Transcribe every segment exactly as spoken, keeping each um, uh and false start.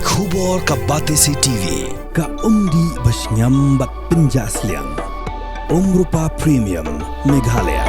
Khubor ka Batesi T V, ka umdih ba shngiam bad pynjah sliang. Umrupa Premium, Meghalaya.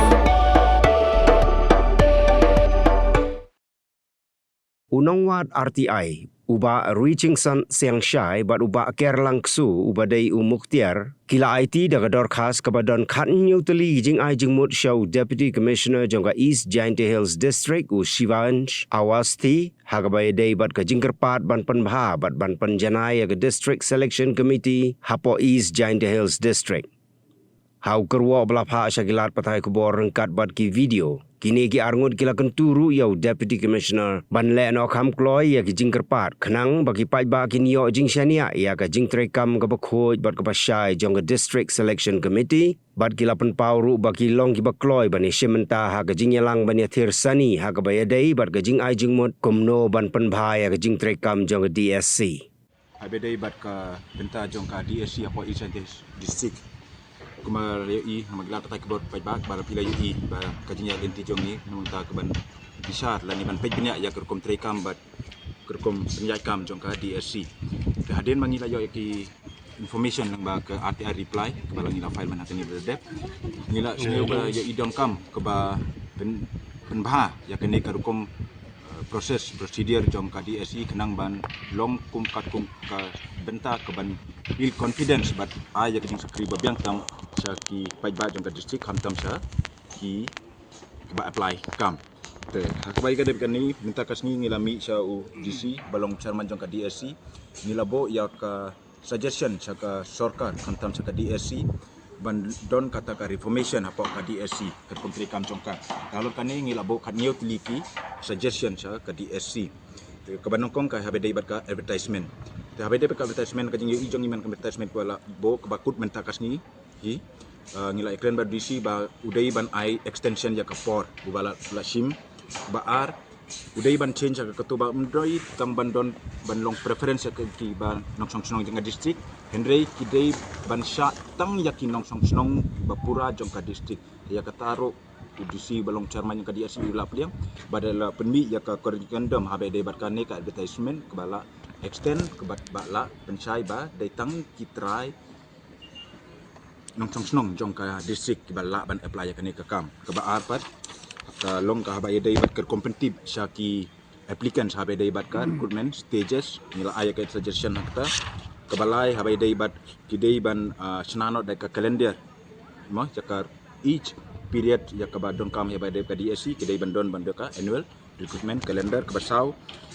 U nongwad R T I, u Bah Richingson Siangshai bad u Bah Kerlang Ksu, uba dei u Mukhtiar, ki la aiti da ka dorkhas kaba don khathynñiew tylli ki jingai jingmut sha u Deputy Commissioner jong ka East Jaintia Hills District, u Shivansh Awasthi, ha kaba ïadei bad ka jingkyrpad ban pynbha bad ban pynjanai ïa ka District Selection Committee hapoh East Jaintia Hills District. Ha u kyrwoh ba la phah sha ki lad pathai khubor ryngkat bad ki video, kine ki arngut ki la kyntu ruh ïa u Deputy Commissioner ban leh noh kham kloi ïa ki jingkyrpad, khnang ba ki paidbah kin ïoh jingshaniah ïa ka jingtreikam kaba khuid bad kaba shai jong ka District Selection Committee, bad ki la pynpaw ruh ba ki long kiba kloi ban ïashim bynta ha ka jingïalang ban ïathir sani ha kaba ïadei bad ka jingai jingmut kumno ban pynbha ïa ka jingtreikam jong ka D S C. Haba ïadei bad ka bynta jong ka D S C hapoh East Jaintia District, kumba la ïohi, namar ki lad pathai khubor paidbah, ba la phi la ïohi ba ka jingïaid lynti jong ngi na bynta ka ban bishar lane ban peit bniah ïa ka rukom treikam bad ka rukom pynïaid kam jong ka D S C. Te hadien ba ngi la ïoh ïa ki information lyngba ka R T I reply kaba la ngi la file mynta kane ba la dep, ngi la sngew ba ïohi donkam kaba pyn-, pynbha ïa kane ka rukom, uh, process, procedure jong ka D S C, khnang ban long kum katkum ka bynta ka ban build confidence bad ai ïa ka jingshakri ba biang tam sha ki paidbah jong ka district, khamtam sha ki ba apply kam. Te ha kaba ïadei bad kane, mynta ka sngi ngi la mih sha u D C ba long chairman jong ka D S C, ngi la buh ïa ka suggestion sha ka sorkar, khamtam sha ka D S C, ban don kata ka reformation hapoh ka D S C, ka rukom treikam jong ka. Te halor kane ngi la buh khathynñiew tylli ki suggestion sha ka D S C. Te kaba nyngkong ka haba ïadei bad ka advertisement. Te haba ïadei bad ka advertisement, ka jingïohi jong ngi man ka advertisement kaba la buh kaba kut mynta ka sngi hi, uh, ngi la ïakren bad D C ba u dei ban ai extension ïa ka por uba la, la shim. Ba ar, u dei ban change ïa ka, kato ba ym dei tang ban don, ban long preference ïa ki ba nongshong shnong jong ka district, hynrei ki dei ban shah tang ïa ki nongshong shnong ba pura jong ka district. Ïa kata ruh u D C ba long chairman jong ka D S C u la pdiang bad la pynmih ïa ka corrigendum haba ïadei bad kane ka advertisement kaba la extend, kaba, ba la pynshai ba dei tang ki trai nongshong shnong jong ka district kiba lah ban apply ïa kane ka kam. Kaba ar pat, ka long ka haba ïadei bad ka rukom pyntip sha ki applicants haba ïadei bad ka recruitment stages, ngi la ai ïa ka suggestion ha kata. Kaba lai, haba ïadei bad ki dei ban, ah, shna noh da ka calendar, mo, ïa ka each period ïa kaba donkam haba ïadei bad ka D S C, ki dei ban don, ban don ka annual recruitment calendar. Kaba saw,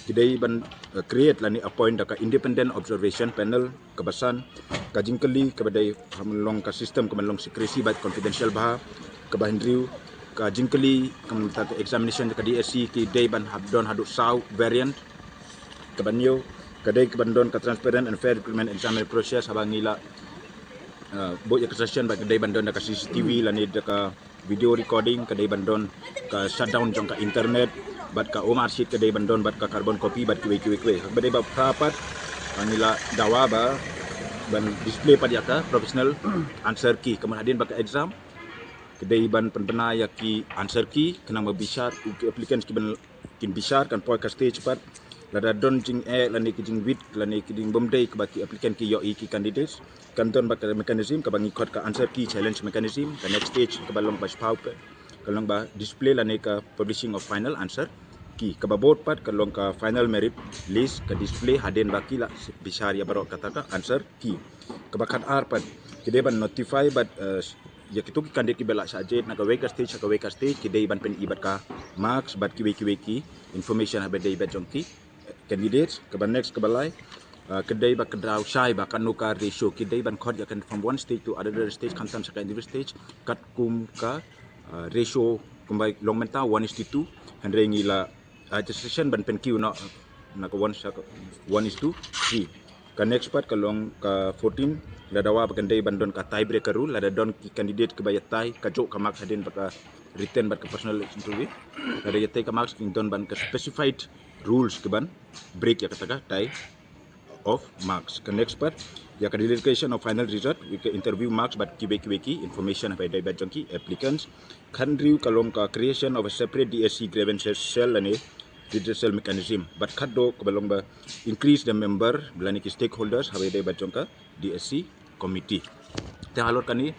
ki dei ban, eh, create lane appoint da ka independent observation panel. Kaba san, ka jingkylli kaba dei ka ban long ka system ka ban long secrecy bad confidential bha. Kaba hynriew, ka jingkylli ka ban ta ka examination ka D S C ki dei ban hap don haduh saw variant. Kaba hynñiew, ka dei ka ban don ka transparent and fair recruitment examination process haba ngi la, eh, buh ïa ka session bad ka dei ban don da ka C C T V lane da ka video recording, ka dei ban don ka shutdown jong ka internet, bad ka O M R sheet ka dei ban don, bad ka carbon copy, bad kiwei kiwei kiwei. Haba dei ba phra pat, ah, ngi la dawa ba ban display pat ïa ka professional answer key. Ka mut hadien ba ka exam, ka dei ban pynbna ïa ki answer key, khnang ba bishar, ki applicants ki ban kin bishar, kan poi ka stage pat. Lada don jingeh lane ki jingwit lane ki jingbymdei kaba ki applicant ki ïohi, ki candidates, kan don bad ka mechanism kaba ngi khot ka answer key challenge mechanism. Ka next stage kaba long ba shiphew pat, ka long ba display lane ka publishing of final answer key. Kaba bud pat ka long ka final merit list, ka display hadien ba ki la bishar ïa baroh kata ka answer key. Kaba khatar pat, ki dei ban notify bad, eh, ïa kito ki candidate kiba la shah jied na kawei ka stage sha kawei ka stage, ki dei ban pyni bad ka marks bad kiwei kiwei ki information haba dei bad jong ki, eh, candidates. Kaba next, kaba lai, ah, ki dei ba ka daw shai ba kano ka ratio, ki dei ban khot ïa ka from one stage to another stage, khamtam sha ka individual stage, katkum ka, ah, ratio kumba long mynta one is to two, hynrei ngi la, ah, suggestion ban pynkiew noh na ka one sha ka one is to three. Ka next pat ka long ka fourteen, la dawa ba kan dei ban don ka tiebreaker rule, lada don ki candidate kiba ïatai kajuh ka mark hadien ba ka written bad ka personal interview, lada ïatai ka marks kin don ban ka specified rules kiban break ïa kata ka tie of marks. Ka next pat, ïa ka delegation of final result, ïa ka interview marks bad kiwei kiwei ki information haba dei bad jong ki applicants. Ka hynriew ka long ka creation of a separate D S C grievances cell lane redressal mechanism. Bad khadduh kaba long ba increase the member, ba lane ki stakeholders, haba ïadei bad jong ka D S C committee. Te halor kane,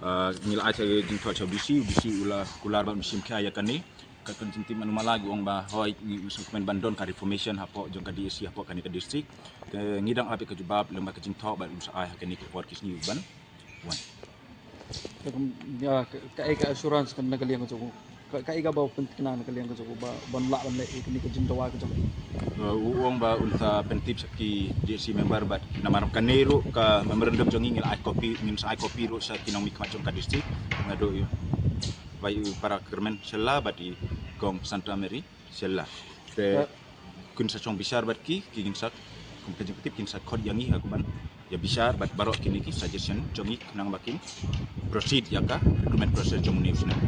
ah, ngi la ai jingthoh sha D C, D C u la kular bad u shim khia ïa kane. Ka kan jingtim anu mala ki ong ba hoi ngi sngewkmen ban don ka reformation hapoh jong ka D S C hapoh kane ka district. Te ngi dang ap ïa ka jubab lem bad ka jingthoh bad un sa ai ha kane ka por ki sngi ban wan. Ka, ka, ka, ka assurance kan na ka liang ka jong u. Ka, ka, ka ba u pyntikna na ka liang ka jong u ba ban lah ban leh ïa kane ka jingdawa ka jong u. Uh, u ong ba un sa pyntip sha ki D S C member bad namar kane ruh ka memorandum jong ngi ngi la ai copy, ngin sa ai copy ruh sha ki nongmihkhmat jong ka district. Nga do ïa bai u para kyrmen Shella bad i kong Santa Mary Shella. Te kin sa shong bishar bad ki, ki kin sa, kum ka jingtip kin sa khot ïa ngi ha ka ban ïa bishar bad baroh kine ki suggestion jong ngi khnang ba kin proceed ïa ka recruitment process jong u ne u snem.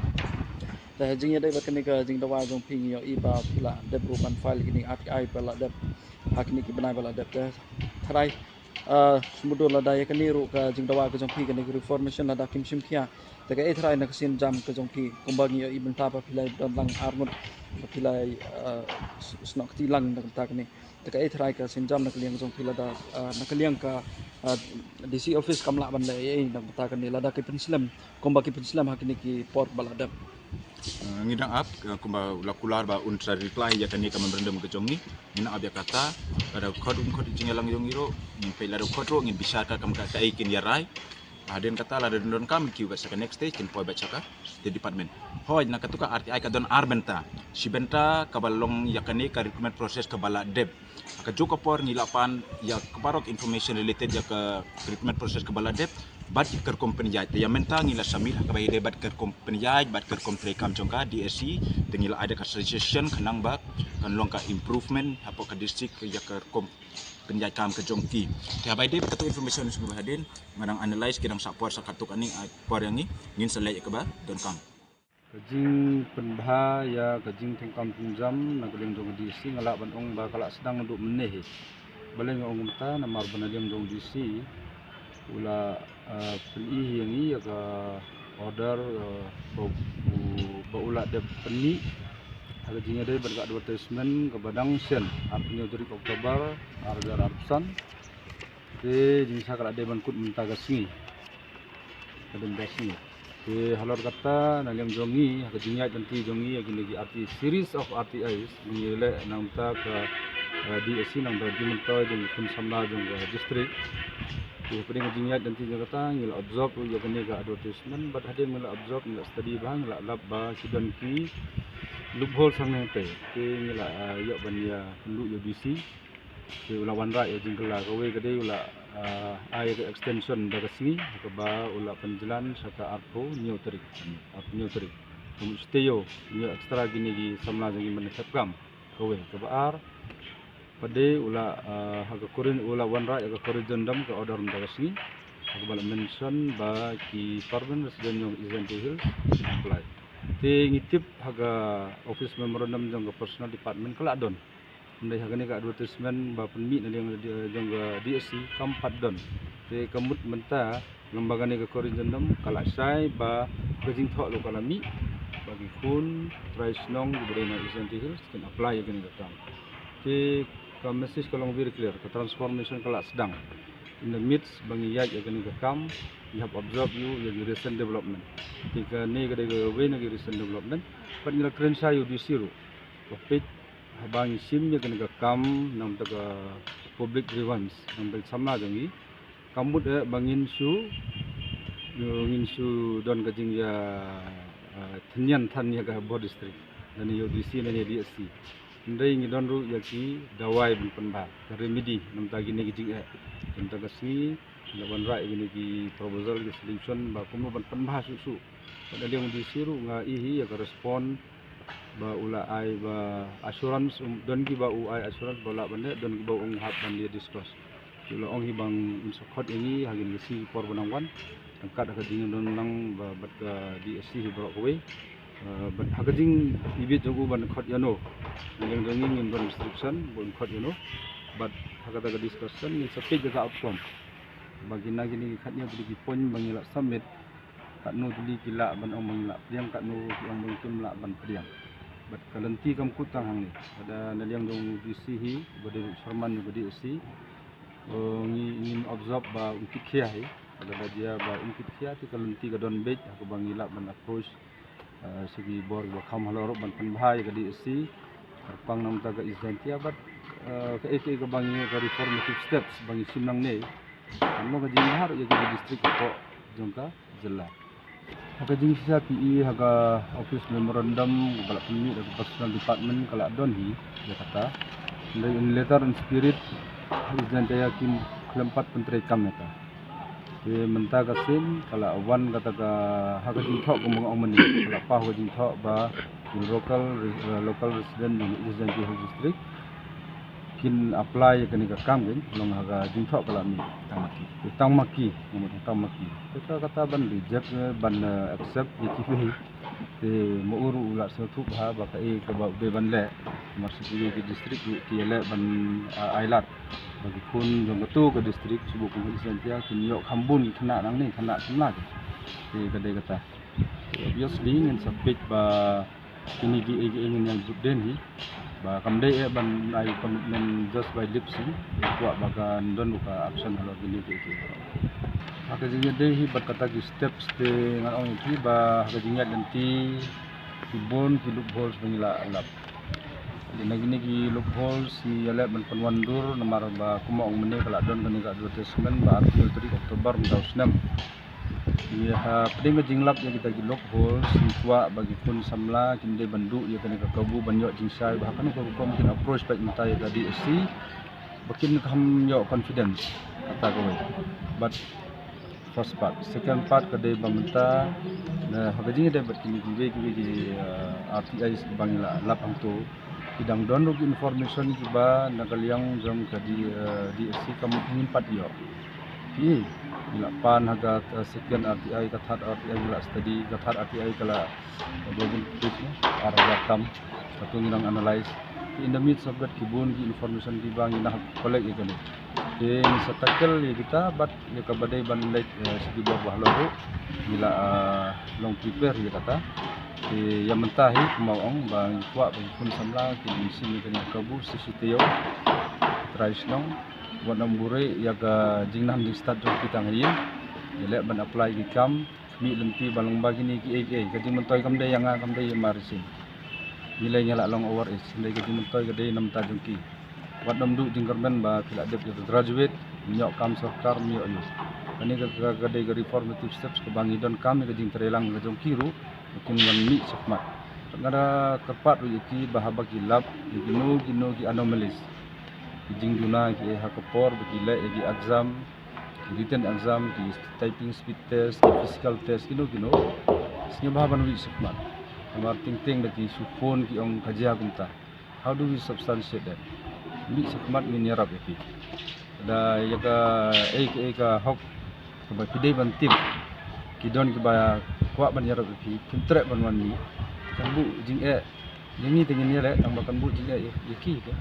Te jingïadei bad kane ka jingdawa jong phi ngi ïohi ba phi la dep ruh ban file kine R T I ba la dep ha kine ki bnai ba la dep te tharai, ah, smudur lada ïa kane ruh ka jingdawa ka jong phi kane ka reformation lada kim shim khia. Te kaei tharai na ka sienjam ka jong phi kumba ngi ïohi mynta ba phi la don lang ar ngut ba phi la, ah, s-, snoh kti lang na ka bynta kane. Te kaei tharai ka sienjam na ka liang ka jong phi lada, ah, na ka liang ka, ah, D C office kam lah ban leh ei ei na ka bynta kane lada ki pynslem kumba ki pynslem ha kine ki por ba la dep. Ah, ngi dang ap, ah, kumba la kular ba un sa reply ïa kane ka memorandum ka jong ngi. Ngin ap ïa kata, lada khot um khot jingïalang jong ngi ruh, ngin peit lada khot ruh ngin bishar ka kam ka kaei kin ïa rai. Hadien kata lada don kam kiew bad sha ka next stage kin poi bad sha ka state department. Hoi na katu ka R T I ka don ar bynta. Shi bynta kaba long ïa kane ka recruitment process kaba la dep. Ha kajuh ka por ngi la pan ïa ka baroh information related ïa ka recruitment process kaba la dep bad ïa ka rukom pynïaid. Te ïa mynta ngi la submit ha kaba ïadei bad ka rukom pynïaid bad ka rukom treikam jong ka D S C. Te ngi la ai da ka suggestion khnang ba kan long ka improvement hapoh ka district ïa ka rukom pynïaid kam ka jong ki. Te haba ïadei bad katu information sngewbha hadien nga dang analyse ki dang sa por sa katu kane, ah, por ïa ngi ngin sa leh ïa kaba donkam. Ka jingpynbha ïa ka jingthungkam thungjam na ka liang jong ka D S C nga lah ban ong ba ka la sdang naduh mynne hi. Balei nga ong kumta namar ba na liang jong D C u la, ah, pyni hi ïa ngi ïa ka order, ah, ba u, ba u la dep pynmih ha ka jingïadei bad ka advertisement kaba dang send arphew tarik October ar hajar arphew san. Te jingsa ka la dei ban kut mynta ka sngi. Ka dei mynta ka sngi. Te halor kata na liang jong ngi ha ka jingïaid lynti jong ngi ha kine ki R T I, series of R T Is ngi leh na ka bynta ka, eh, D S C na ka bynta jingmyntoi jong ki khun samla jong ka district. Te hapdeng ka jingïaid lynti jong kata ngi la observe ïa kane ka advertisement bad hadien ngi la observe ngi la study bha ngi la lap ba ki don ki loophole hangne hangtai. Te ngi la, eh, ïoh ban ïa pynduh ïa u D C. Te u la wanrah ïa ka jingkylla, kawei ka dei u la, ah, ai ïa ka extension da ka sngi, kaba u la pynjlan sha ka arphew hynñiew tarik. Arphew hynñiew tarik. Ka mut stay ïa u, hynñiew extra kine ki samla jong ngi ban thep kam. Kawei, kaba ar. Pat dei u la, ah, ha ka corri-, u la wanrah ïa ka corrigendum ka order mynta ka sngi. Kaba la mention ba ki permanent resident jong East Jaintia Hills apply. Te ngi tip ha ka office memorandum jong ka personnel department ka la don. Hynrei ha kane ka advertisement ba pynmih na liang jong ka D S C kam pat don. Te ka mut mynta lyngba kane ka corrigendum ka la shai ba ka jingthoh ruh ka la mih ba ki khun trai shnong kiba dei na East Jaintia Hills kin apply ïa kane ka kam. Te ka message ka long very clear, ka transformation ka la sdang. In the midst ba ngi ïaid ïa kane ka kam ngi hap observe ïa u ïa ki recent development. Te kane ka dei kawei na ki recent development. Pat ngi la kren shai ïa u D C ruh. Ka peit haba ngi shim ïa kane ka kam na ka bynta ka public grievance na ka bynta ki samla jong ngi. Ka mut eh ba ngin shu, ngin shu don ka jingïa, eh, tynñian than ïa ka bor district. Lane ïa u D C lane ïa u D S C. Hynrei ngi don ruh ïa ki dawai ban pynbha ka remedy na ka bynta kine ki jingeh. Na ka bynta ka sngi ngi la wanrah ïa kine ki proposal ki solution ba kumno ban pynbha shuh shuh. Bad na liang u D C ruh nga ïohi ïa ka respond ba u la ai ba assurance, um, don kiba u ai assurance ba u lah ban leh, don kiba u ong hap ban leh discuss. Te u la ong hi ba un sa khot ïa ngi ha kine ki sngi ki por ba nang wan. Ryngkat ha ka jingdon lang ba bad ka D S C hi baroh kawei. Eh, bad ha ka jingibit jong u ban khot ïano. Ngi jong ngi ngim don restriction ba un khot ïano. Bad ha kata ka discussion ngin sa peit ïa ka outcome. Ba kine kine ki khatñiew tylli ki point ba ngi la submit. Katno tylli ki lah ban ong ba ngi lah pdiang, katno ki ong ba kim lah ban pdiang. Bad ka lynti kam kut tang hangne. Lada na liang jong u D C hi, ba dei u chairman jong ka D S C, ngi, ngim observe ba un kit khia hi. Lada jia ba un kit khia te ka lynti ka don beit, ha kaba ngi lah ban approach, eh, sha ki bor ba kham halor ban pynbha ïa ka D S C. Kyrpang namar ka East Jaintia bad, eh, kaei kaei kaba ngi, ka reformative steps ba ngi shim nangne. Kan long ka jingbha ïa ka district ka pok jong ka jylla. Ha ka jingshisha phi i ha ka office memorandum ba la pynmih da ka personnel department ka la don hi ïa kata. Hynrei in letter and spirit, East Jaintia kin khlem pat pyntreikam ïa ka. Te mynta ka sien ka la wan kata ka, ha ka jingthoh kumba nga ong mynne, ka la paw ha ka jingthoh ba ki local, eh, local resident jong East Jaintia Hills District kin apply ïa kane ka kam, kan long ha ka jingthoh ka la mih tang ma ki. Te tang ma ki, tang ma ki. Te ka kata ban reject, eh, ban, eh, accept ïa kiwei. Te ma u ruh u la sngewthuh bha ba kaei kaba u dei ban leh. Namar sha kine ki district ruh ki ïaleh ban, ah, ailad ba ki khun jong kato ka district, shu buh kum East Jaintia, kin ïoh kham bun ki khynnah nangne, khynnah samla ki. Te ka dei kata. Obviously ngin sa peit ba kine kiei kiei ngin ïa bud dien hi. Ba kam dei eh ban ai commitment just by lip sync, kwah ba kan don ruh ka action halor kine kiei kiei. Ha ka jingïadei hi bad kata ki steps te ngan ong ïa phi ba ha ka jingïaid lynti ki bun ki loopholes ba ngi la lap. Te na kine ki loopholes ngi ïaleh ban pynwandur namar ba kumba ong mynne ka la don kane ka advertisement ba arphew tarik October mynta u snem. Ngi hapdeng ka jinglap ïa kita ki loopholes ngi kwah ba ki khun samla kin dei ban duh ïa kane ka kabu ban ïoh jingshai ba ha kano ka rukom kin approach pat mynta ïa ka D S C ba kin kham ïoh confidence. Kata kawei. But first part, second part ka dei ba mynta na ha ka jingïadei bad kine kiwei kiwei ki, uh, R T Is ba ngi la lap hangto. Ki dang don ruh ki information kiba na ka liang jong ka D, eh, D S C kam ngim pat ïoh. Ki, ngi la pan ha ka, eh, second R T I, ka third R T I ngi la study, ka third R T I ka la, eh, ba bun page ne, ar hajar tam, kato ngi dang analyze. In the midst of that ki bun ki information kiba ngi na collect ïa kane. Te ngi sa tackle ïa kita bad ïa kaba dei ban leit, eh, sha ki bor ba halor ruh ngi la, ah, long prepare ïa kata. Te ïa mynta hi kumba ong ba ngi kwah ba ki khun samla kin shim ïa kane ka kabu shisha taïew. Trai shnong wat nym buhrieh ïa ka jingnang jingstad jong ki tang ha ïing. Ïaleh ban apply ki kam. Mih lynti ba long ba kine kiei kiei, ka jingmyntoi kam dei ïa nga, kam dei ïa Marsing. Ngi lei ngi la long over age, hynrei ka jingmyntoi ka dei na bynta jong ki. Wat nym duh jingkyrmen ba ki la dep ïa ka graduate, ym ïoh kam sorkar, ym ïoh ïa. Kane ka, ka, ka dei ka reformative steps kaba ngi donkam ïa ka jingtreilang ka jong ki ruh ba kin wan mih shakhmat. Nga da kyrpad ruh ïa ki ba haba ki lap ïa kino kino ki anomalies, ki jingduna kiei ha ka por ba ki leh ïa ki exam, ki written exam, ki typing speed test, ki physical test, kino kino. Sngewbha ban mih shakhmat. Namar teng teng da ki shu phone ki ong ka jia kumta. How do we substantiate that? Mih shakhmat, ngin ïarap ïa ki. Da ïa kaei kaei ka hok kaba phi dei ban tip, ki don kiba kwah ban ïarap ïa phi, phim treh ban wan mih. Kan buh jingeh ïa ngi te ngin ïaleh, tang ba kan buh jingeh ïa, ïa ki te.